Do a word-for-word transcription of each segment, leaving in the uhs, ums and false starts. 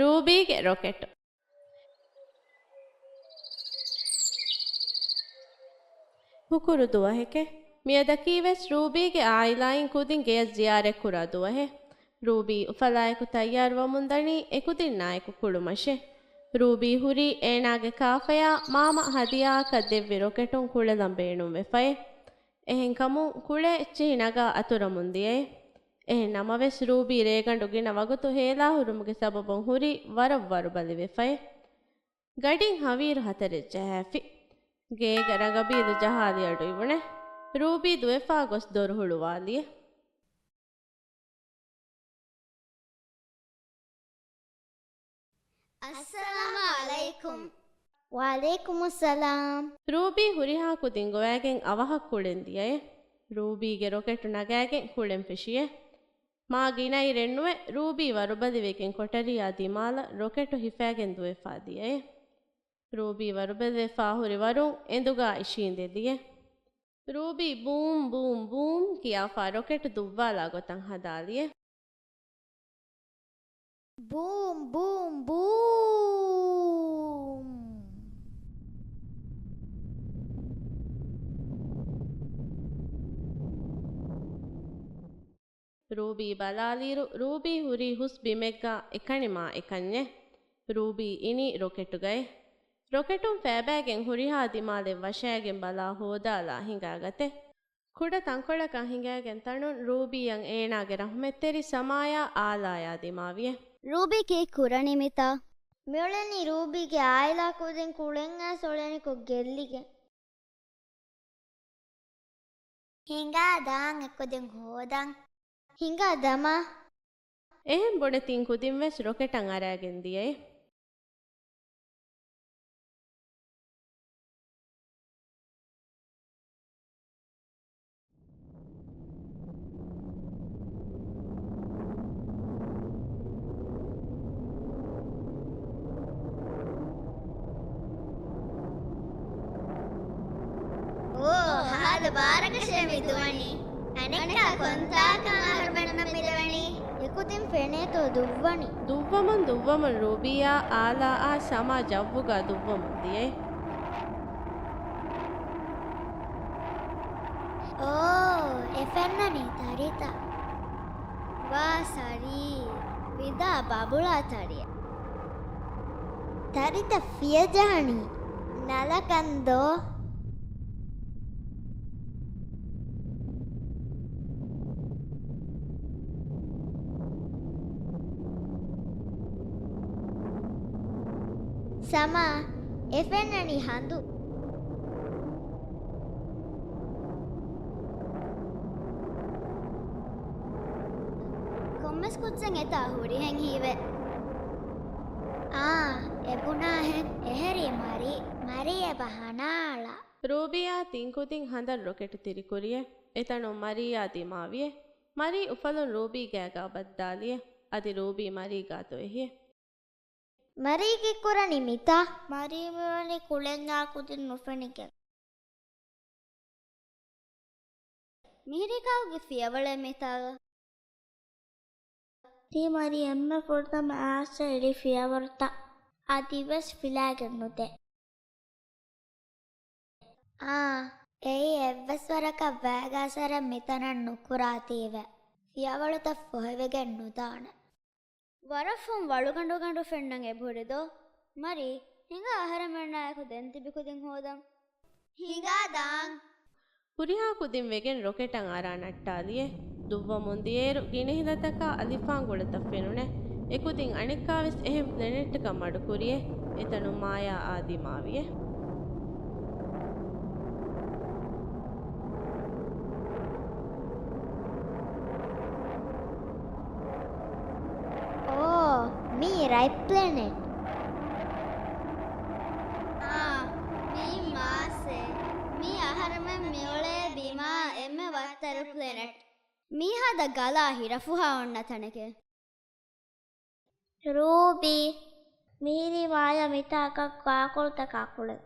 ރޫބީގެ ރޮކެޓު. ހުކުރު ދުވަހެކޭ. މިއަދަކީވެސް ރޫބީގެ އާއިލާއިން ކުދިން ގެޔަށް ޒިޔާރަތްކުރާ ދުވަހެއް. ރޫބީ އުފަލާއެކު ތައްޔާރުވަމުންދަނީ އެކުދިންނާއެކު ކުޅުމަށޭ. ރޫބީ ހުރީ އޭނާގެ ކާފަޔާ މާމަ ހަދިޔާއަކަށް ދެއްވި ރޮކެޓުން ކުޅެލަން ބޭނުންވެފައޭ. އެހެންކަމުން ކުޅޭ އެއްޗިހި ނަގާ އަތުރަމުން ދިޔައޭ. އެހެން ނަމަވެސް، ރޫބީ ރޭގަނޑު ގިނަ ވަގުތު ހޭލާ ހުރުމުގެ ސަބަބުން ހުރީ ވަރަށް ވަރުބަލިވެފައޭ. ގަޑިން ހަވީރު ހަތަރެއް ޖަހާފި. ގޭގަ ރަނގަބީލު ޖަހާލި އަޑު އިވުނޭ. ރޫބީ ދުވެފާ ގޮސް ދޮރު ހުޅުވާލިއޭ. އައްސަލާމު ޢަލައިކުމް. ވަޢަލައިކުމުއްސަލާމް. ރޫބީ ހުރިހާ ކުދިން ގޮވައިގެން އަވަހަށް ކުޅެން ދިޔައޭ. ރޫބީގެ ރޮކެޓު ނަގައިގެން ކުޅެން ފެށިއޭ. މާ ގިނައިރެއްނުވެ، ރޫބީ ވަރުބަލިވެގެން ކޮޓަރިއާ ދިމާލަށް ރޮކެޓު ހިފައިގެން ދުވެފާ ދިޔައޭ. ރޫބީ ވަރުބަލިވެފާ ހުރި ވަރުން އެނދުގާ އިށީނދެލިއޭ. ރޫބީ ބޫމް ބޫމް ބޫމް ކިޔާފާ ރޮކެޓު ދުއްވާލާ ގޮތަށް ހަދާލިއޭ. ބޫމް ބޫމް ބޫމް. ރޫބީ ބަލާލިއިރު، ރޫބީ ހުރީ ހުސް ބިމެއްގަ އެކަނި މާ އެކަންޏެއް. ރޫބީ އިނީ ރޮކެޓުގައި. ރޮކެޓުން ފޭބައިގެން ހުރިހާ ދިމާލެއް ވަށައިގެން ބަލާ ހޯދާލާ ހިނގާގަތޭ. ކުޑަ ތަންކޮޅަކަށް ހިނގައިގެން ތަނުން ރޫބީއަށް އޭނާގެ ރަޙުމަތްތެރި ސަމާޔާ އާލާޔާ ދިމާވިއޭ. ރޫބީ ކީއް ކުރަނީ މިތާ؟ މިއުޅެނީ ރޫބީގެ އާއިލާ ކުދިން ކުޅެން އައިސް އުޅެނިކޮށް ގެއްލިގެން. ހިނގާ ދާން އެކުދިން ހޯދަން. ހިނގާ ދަމާ. އެހެން ބުނެ ތިން ކުދިން ވެސް ރޮކެޓަށް އަރައިގެން ދިޔައޭ. އޯ، ހާދަ ބާރަކަށޭ މި ދުވަނީ. އަނެއްކާ ކޮންތާކަށް އަހަރުމެންނަށް މިދެވެނީ؟ އެކުދިން ފެނޭތޯ ދުއްވަނީ. ދުއްވަމުން ދުއްވަމުން ރޫބީއާ އާލާއާ ސަމާ ޖައްވުގާ ދުއްވަމުން ދިޔައޭ. އޯ، އެ ފެންނަނީ ތަރިތަ. ވާ ސަރީ، ވިދާ ބަބުޅާ ތަރިއެއް. ތަރިތަ ފިޔަޖަހަނީ ނަލަކަން ދޯ؟ ސަމާ، އެ ފެންނަނީ ހަނދު. ކޮންމެސް ކުއްޖެއް އެތާ ހުރިހެން ހީވޭ. އާ، އެ ބުނާހެން އެހެރީ މަރީ. މަރީ އެބަ ހަނާޅަ. ރޫބީއާ ތިން ކުދިން ހަނދަށް ރޮކެޓު ތިރިކުރިއޭ. އެތަނުން މަރީއާ ދިމާވިއޭ. މަރީ އުފަލުން ރޫބީ ގާގާ ބައްދާލިއޭ. އަދި ރޫބީ މަރީ ގާތު އެހިއޭ. މަރީ ކީއްކުރަނީ މިތާ؟ މަރީ މިއުޅެނީ ކުޅެންޏާ ކުދިން ނުފެނިގެން. މިހިރީ ކާކުގެ ފިޔަވަޅެއް މިތާގަ؟ ތީ މަރީ އެންމެ ފުރަތަމަ އައިސް އެޅި ފިޔަވަޅުތައް އަދިވެސް ފިލާގެން ނުދޭ. އާ، އެއީ އެއްވެސް ވަރަކަށް ވައިގާސަރެއް މިތަނަށް ނުކުރާތީވެ. ފިޔަވަޅުތައް ފޮހެވިގެން ނުދާނެ. ވަރަށް ފުން ވަޅުގަނޑުގަނޑު ފެންނަން އެބަހުރިދޯ؟ މަރީ، ހިނގާ އަހަރެމެންނާއެކު ދެން ތިބި ކުދިން ހޯދަން. ހިނގާ ދާން. ހުރިހާ ކުދިން ވެގެން ރޮކެޓަށް އަރާ ނައްޓާލިއޭ. ދުއްވަމުން ދިޔައިރު ގިނަ ހިލަތަކާ އަލިފާން ގުޅަތައް ފެނުނޭ. އެކުދިން އަނެއްކާވެސް އެހެން ޕްލެނެޓްއަކަށް މަޑުކުރިއޭ. އެތަނުން މާޔާއާ ދިމާވިއޭ. އޯ، މީ ރައިޓް ޕްލެނެޓް. އާ، މީ މާސްއޭ. މީ އަހަރެމެން މިއުޅޭ ބިމާ އެންމެ ވައްތަރު ޕްލެނެޓް. މީ ހާދަ ގަލާ ހިރަފުހާ އޮންނަ ތަނެކޭ. ރޫބީ، މިހިރީ މާޔާ މިތާކަށް ކާކުޅުތަކާ ކުޅެން.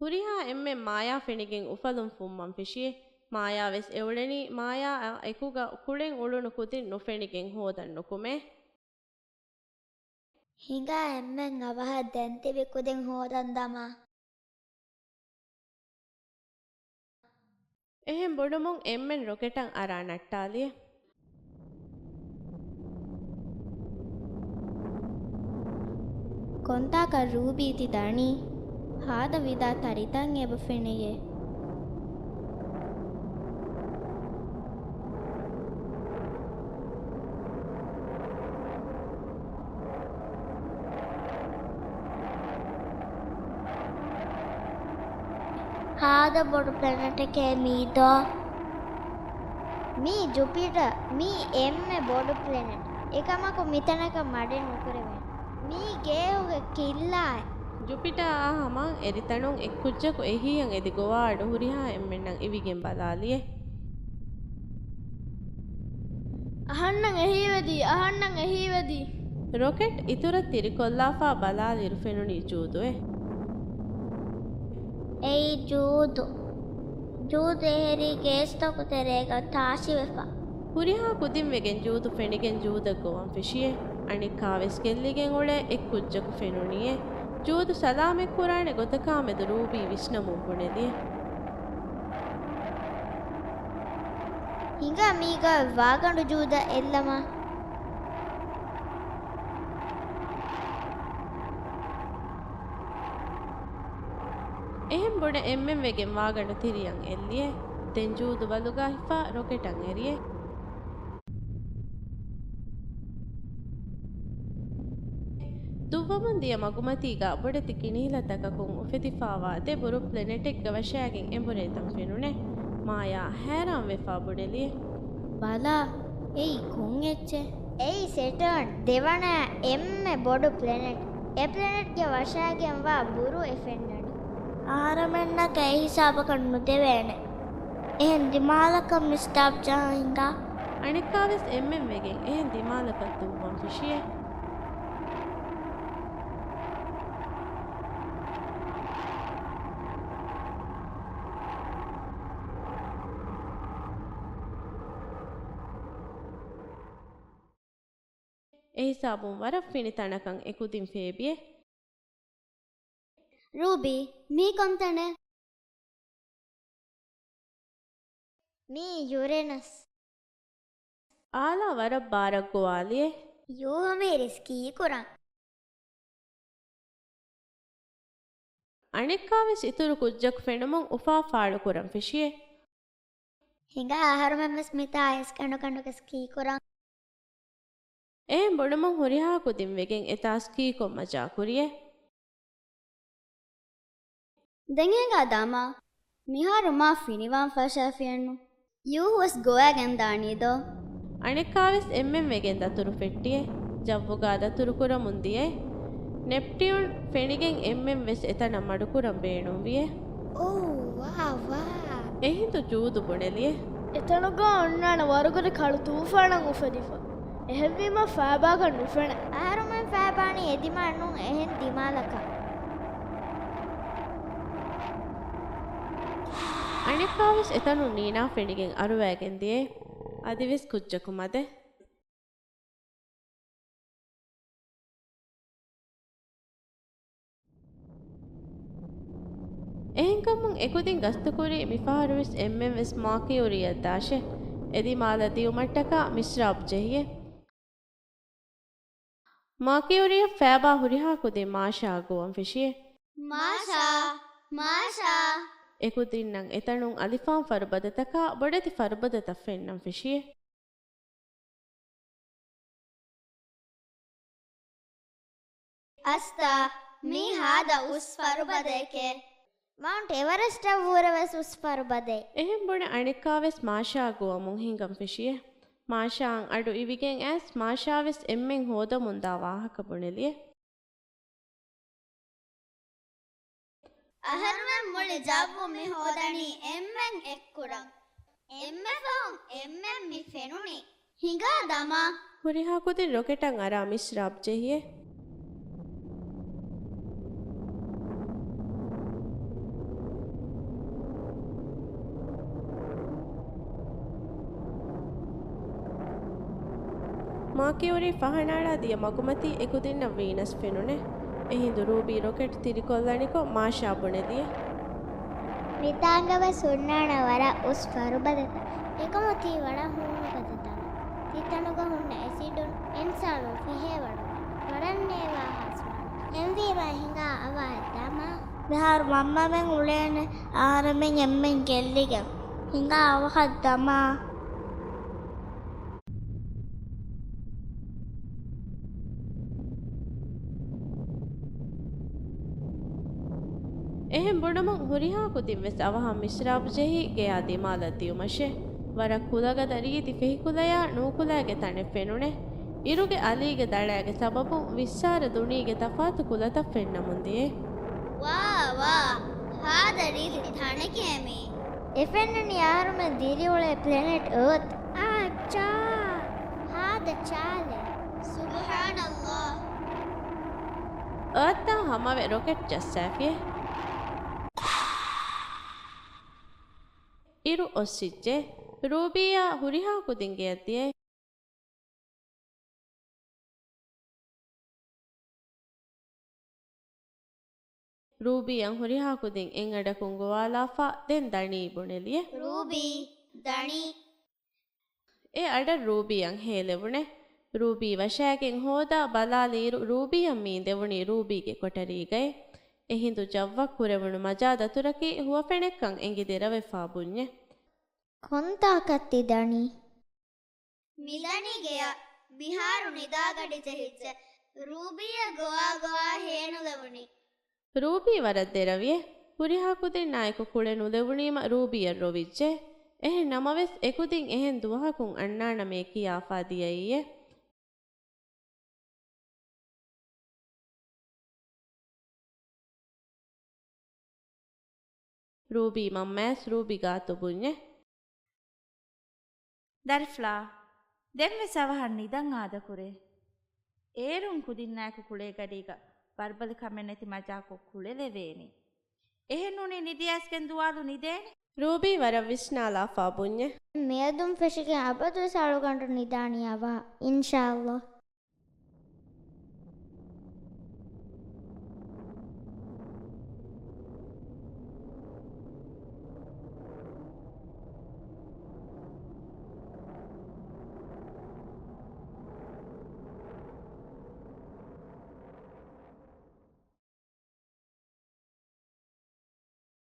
ހުރިހާ އެންމެން މާޔާ ފެނިގެން އުފަލުން ފުންމަން ފެށިއޭ. މާޔާ ވެސް އެއުޅެނީ މާޔާއާ އެކުގަ ކުޅެން އުޅުނު ކުދިން ނުފެނިގެން ހޯދަން ނުކުމޭ. ހިނގާ އެންމެން އަވަހަށް ދެން ތިބި ކުދިން ހޯދަން ދަމާ. އެހެން ބުނުމުން އެންމެން ރޮކެޓަށް އަރާ ނައްޓާލިއެ. ކޮންތާކަށް ރޫބީ ތި ދަނީ؟ ހާދަ ވިދާ ތަރިތައް އެބަ ފެނެޔޭ. ހާދަ ބޮޑު ޕްލެނެޓެކޭ މީ ދޯ؟ މީ ޖުޕިޓަ. މީ އެންމެ ބޮޑު ޕްލެނެޓް. އެކަމަކު މިތަނަކަށް މަޑެއް ނުކުރެވޭނެ. މީ ގޭހުގެ ކިއްލާއެއް. ޖުޕިޓާއާ ހަމަ އެރިތަނުން އެއްކުއްޖަކު އެހީއަށް އެދި ގޮވާ އަޑު ހުރިހާ އެންމެންނަށް އިވިގެން ބަލާލިއެ. އަހަންނަށް އެހީވެދީ، އަހަންނަށް އެހީވެދީ. ރޮކެޓް އިތުރަށް ތިރިކޮށްލާފާ ބަލާލިއިރު ފެނުނީ ޖޫދުއެ. އެއީ ޖޫދު. ޖޫދު އެހެރީ ގޭސްތަކު ތެރޭގަ ތާށިވެފަ. ހުރިހާ ކުދިން ވެގެން ޖޫދު ފެނިގެން ޖޫދަށް ގޮވަން ފެށިއެ. އަނެއްކާވެސް ގެއްލިގެން އުޅޭ އެއްކުއްޖަކު ފެނުނީއެ. ޖޫދު ސަލާމަތްކުރާނެ ގޮތަކާމެދު ރޫބީ ވިސްނަމުން ބުނެލިއެ. ހިނގާ މީގަ ވާގަނޑު ޖޫދަށް އެއްލަމާ. އެހެން ބުނެ އެންމެން ވެގެން ވާގަނޑު ތިރިއަށް އެއްލިއެ. ދެން ޖޫދު ބަލުގާ ހިފާ ރޮކެޓަށް އެރިއެ. ދުއްވަމުން ދިޔަ މަގުމަތީގަ ބޮޑެތި ކިނިހިލަތަކަކުން އުފެދިފާވާ ދެ ބުރު ޕްލެނެޓެއްގަ ވަށާގެން އެނބުރޭތަން ފެނުނެ. މާޔާ ހައިރާންވެފާ ބުނެލިއެ. ބަލާ، އެއީ ކޮން އެއްޗެއް؟ އެއީ ސެޓާން، ދެވަނަ އެންމެ ބޮޑު ޕްލެނެޓް. އެ ޕްލެނެޓްގެ ވަށާގެންވާ ބުރު އެ ފެންނަނީ. އަހަރުމެންނަކަށް އެ ހިސާބަކަށް ނުދެވޭނެ. އެހެން ދިމާލަކަށް މިސްރާބް ޖަހަން ހިނގާ. އަނެއްކާވެސް އެންމެން ވެގެން އެހެން ދިމާލަކަށް ދުއްވަން ފެށިއެ. އެހިސާބުން ވަރަށް ފިނި ތަނަކަށް އެކުދިން ފޭބިއެ. ރޫބީ، މީ ކޮންތަނެއް؟ މީ ޔުރެނަސް. އާލާ ވަރަށް ބާރަށް ގޮވާލިއެ. ޔޫ ހަމީރިސް ކީކުރަން. އަނެއްކާވެސް އިތުރު ކުއްޖަކު ފެނުމުން އުފާ ފާޅުކުރަން ފެށިއޭ. ހިނގާ އަހަރުމެންވެސް މިތާ އިސް ކަނޑު ކަނޑުގަސް ކީކުރަން. އެހެން ބުނުމުން ހުރިހާ ކުދިން ވެގެން އެތާސް ކީކޮށް މަޖާ ކުރިއެ. ދެން ހިނގާ ދަމާ. މިހާރު މާ ފިނިވާން ފަށާފިއެއްނު. ޔޫހުވެސް ގޮވައިގެން ދާނީ ދޯ؟ އަނެއްކާވެސް އެންމެން ވެގެން ދަތުރު ފެއްޓިއެ. ޖައްވުގާ ދަތުރު ކުރަމުން ދިޔައެ. ނެޕްޓިއުން ފެނިގެން އެންމެން ވެސް އެތަނަށް މަޑުކުރަން ބޭނުންވިއެ. އޯ، ވާ، ވާ. އެހިނދު ޖޫދު ބުނެލިއެ. އެތަނުގަ އޮންނާނެ ވަރުގަދަ ކަޅު ތޫފާނެއް އުފެދިފަ. އެހެންވީމަ ފައިބާގަ ނުފެނޭ. އަހަރުމެން ފައިބާނީ އެ ދިމާއަށް ނޫން އެހެން ދިމާލަކަށް. އަނެއްކާވެސް އެތަނުން ނީނާ ފެނިގެން އަރުވައިގެން ދިޔައެ. އަދިވެސް ކުއްޖަކު މަދެ. އެހެންކަމުން އެކުދިން ގަސްތުކުރީ މިފަހަރުވެސް އެންމެންވެސް މާކިއުރީއަށް ދާށޭ. އެ ދިމާލަށް ދިއުމަށްޓަކާ މިސްރާބް ޖެހިއެ. މާކިއުރީއަށް ފައިބާ ހުރިހާ ކުދިން މާޝާއަށް ގޮވަން ފެށިއެ. މާޝާ! މާޝާ! އެކުދިންނަށް އެތަނުން އަލިފާން ފަރުބަދަތަކާ ބޮޑެތި ފަރުބަދަތައް ފެންނަން ފެށިއެ. އަސްތާ، މީ ހާދަ އުސް ފަރުބަދައެކޭ. މައުންޓް އެވަރެސްޓަށްވުރެ ވެސް އުސް ފަރުބަދައެއް. އެހެން ބުނެ އަނެއްކާވެސް މާޝާއަށް ގޮވަމުން ހިނގަން ފެށިއެ. މާޝާއަށް އަޑު އިވިގެން އައިސް މާޝާވެސް އެންމެން ހޯދަމުންދާ ވާހަކަ ބުނެލިއެ. އަހަރުމެން މުޅި ޖައްވު މި ހޯދަނީ އެންމެން އެއްކުރަން. އެންމެ ފަހުން އެންމެން މި ފެނުނީ. ހިނގާ ދަމާ. ހުރިހާ ކުދިން ރޮކެޓަށް އަރާ މިސްރާބް ޖެހިއެ. މާ ކިއުރީ ފަހަނާޅާ ދިޔަ މަގުމަތީ އެކުދިންނަށް ވީނަސް ފެނުނެ. އެހިނދު ރޫބީ ރޮކެޓް ތިރިކޮށްލަނިކޮށް މާޝާ ބުނެދިޔަ. މިތާނގަ ވެސް ހުންނާނެ ވަރަށް އުސް ފަރުބަދަތައް. އެކަމު ތީ ވަރަށް ހޫނު ބަދަތައް. ތިތަނުގަ ހުންނަ އެސިޑުން އިންސާނުން ފިހޭވަޑު ވަރަށް ނޭވާ ހާސްވާނެ. އެހެންވީމަ ހިނގާ އަވަހަށް ދަމާ. މިހާރު މަންމަމެން އުޅޭނެ އަހަރެމެން އެންމެން ގެއްލިގެން. ހިނގާ އަވަހަށް ދަމާ. އެހެން ބުނަމުން ހުރިހާ ކުދިން ވެސް އަވަހަށް މިސްރާބު ޖެހި ގެޔާ ދިމާލަށް ދިޔުމަށެ. ވަރަށް ކުލަގަދަ ރީތި ފެހި ކުލަޔާ ނޫކުލައިގެ ތަނެއް ފެނުނެ. އިރުގެ އަލީގެ ދަޅައިގެ ސަބަބުން ވިއްސާރަ ދުނީގެ ތަފާތު ކުލަތައް ފެންނަމުން ދިޔައީ. ވާ، ވާ، ހާދަ ރީތި ތަނެކޭ މީ. އެ ފެންނަނީ އަހަރުމެން ދިރިއުޅޭ ޕްލެނެޓް އާތް. އާ، ޗާ، ހާދަ ޗާލެއް. ސުބްޙާނައްލާހް. އާތްތާ ހަމަވެ ރޮކެޓް ޖައްސާފިޔޭ. އިރު އޮއްސިއްޖެ. ރޫބީއާ ހުރިހާ ކުދިން ގެޔަށް ދިޔައީ. ރޫބީއަށް ހުރިހާ ކުދިން އެއްއަޑަކުން ގޮވާލާފަ ދެން ދަނީ ބުނެލިޔެ. ރޫބީ، ދަނީ. އެ އަޑަށް ރޫބީއަށް ހޭލެވުނެ. ރޫބީ ވަށައިގެން ހޯދާ ބަލާލިއިރު ރޫބީއަށް މީނދެވުނީ ރޫބީގެ ކޮޓަރީގައި. އެހިނދު ޖައްވަށް ކުރެވުނު މަޖާ ދަތުރަކީ ހުވަފެނެއްކަން އެނގި ދެރަވެފާ ބުންޏެ. ކޮންތާކަށް ތި ދަނީ؟ މިދަނީ ގެޔަށް. މިހާރު ނިދާގަޑި ޖެހިއްޖެ. ރޫބީއަށް ގޮވާ ގޮވާ ހޭނުލެވުނީ. ރޫބީ ވަރަށް ދެރަވިއެ. ހުރިހާ ކުދިންނާއެކު ކުޅެ ނުލެވުނީމަ ރޫބީއަށް ރޮވިއްޖެ. އެހެން ނަމަވެސް އެކުދިން އެހެން ދުވަހަކުން އަންނާނަމޭ ކިޔާފާ ދިޔައީއެ. ރޫބީ މަންމަޔަސް ރޫބީ ގާތު ބުންޏެ. ދަރިފުޅާ، ދެންވެސް އަވަހަށް ނިދަން އާދަކުރޭ. އޭރުން ކުދިންނާއެކު ކުޅޭ ގަޑީގަ ބަރުބަލި ކަމެއް ނެތި މަޖާކޮށް ކުޅެލެވޭނީ. އެހެންނޫނީ ނިދިޔަސްގެން ދުވާލު ނިދޭނެ. ރޫބީ ވަރަށް ވިސްނާލާފާ ބުންޏެ. މިއަދުން ފެށިގެން އަބަދުވެސް އަޅުގަނޑު ނިދާނީ އަވަހަށް، އިންޝާﷲ.